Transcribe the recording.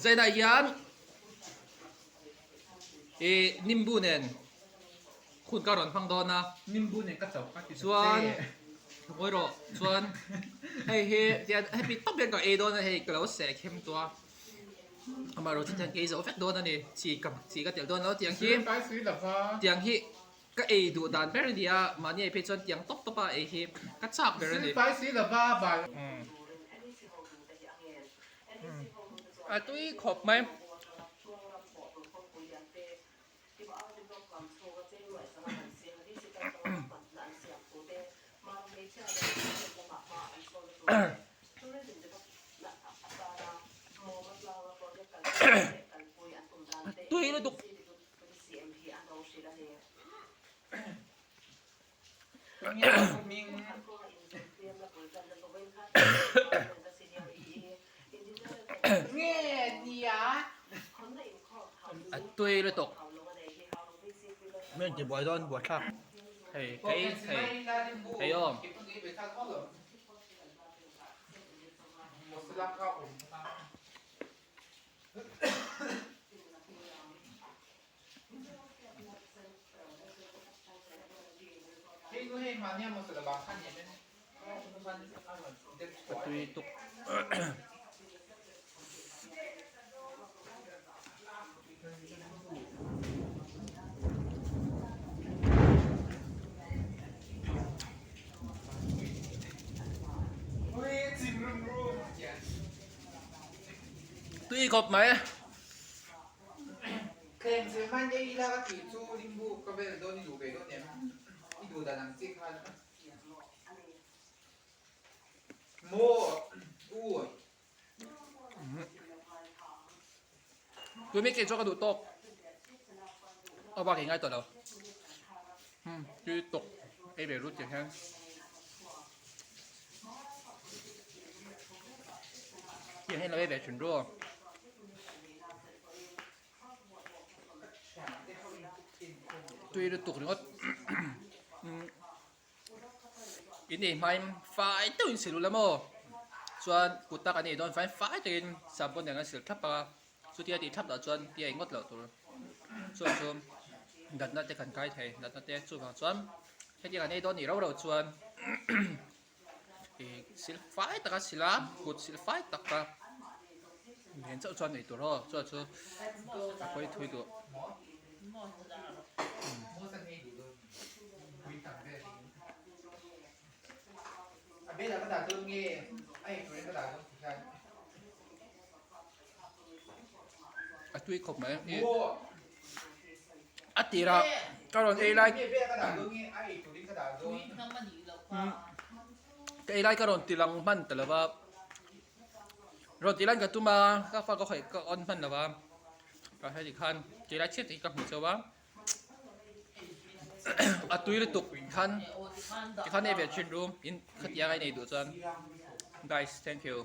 Zainah hian ih nimbu nen hun ka rawn hmang dawn a. Nimbu nen ka chauh ka ti ta che. Chuan ngawi rawh chuan hei hi tian hemi tawp hian ka ei dawn a hei ka lo seh khem tawh a. Amaherawhchu chuan ka ei zo vek dawn a ni chi ka chi ka telh dawn lo tiang hi tiang hi Ka ei duh dan ber a ni a, mahni ei phei chuan tiang tawp tawp a ei hi ka chak ber a ni. A tui khawp mai. A tui lutuk. A tui lutuk min ti buai dawn buaithlak hei kei hei hei aw. A tui tuk. Tui khawp mai. Tui mai kei chuan ka duh tawk. A bak i ngai tawh lo. Tui tawk ei ve rut tih hian. Tiang hian lo ei ve thin ru. Tui lutuk ringawt. In ei hmain fai deuhin sil ula maw? Chuan kut tak an ei dawn fai fai takin sabun nen an sil thlap a, chutia tih thlap lah chuan tia ei ngawt loh tur. Chuan chu natna te kan kai thei, natna te chuvang chuan hetiang an ei dawn nih rau rau chuan ih sil fai taka sil a, kut sil fai taka nen chauh chuan ei tur aw, chuan chu a pawi thui duh. A tui khawp mai a tirah ka rawn ei lai ka ei lai ka rawn ti lang hman ta lo va rawn ti lan ka tum a ka fa ka khawih ka on hman lo va ka heti khan ti lai chiah te hi ka hmu chauh a. A tui lutuk khan tikhan ei ve thin ru in khatiang a in ei duh chuan guys thank you.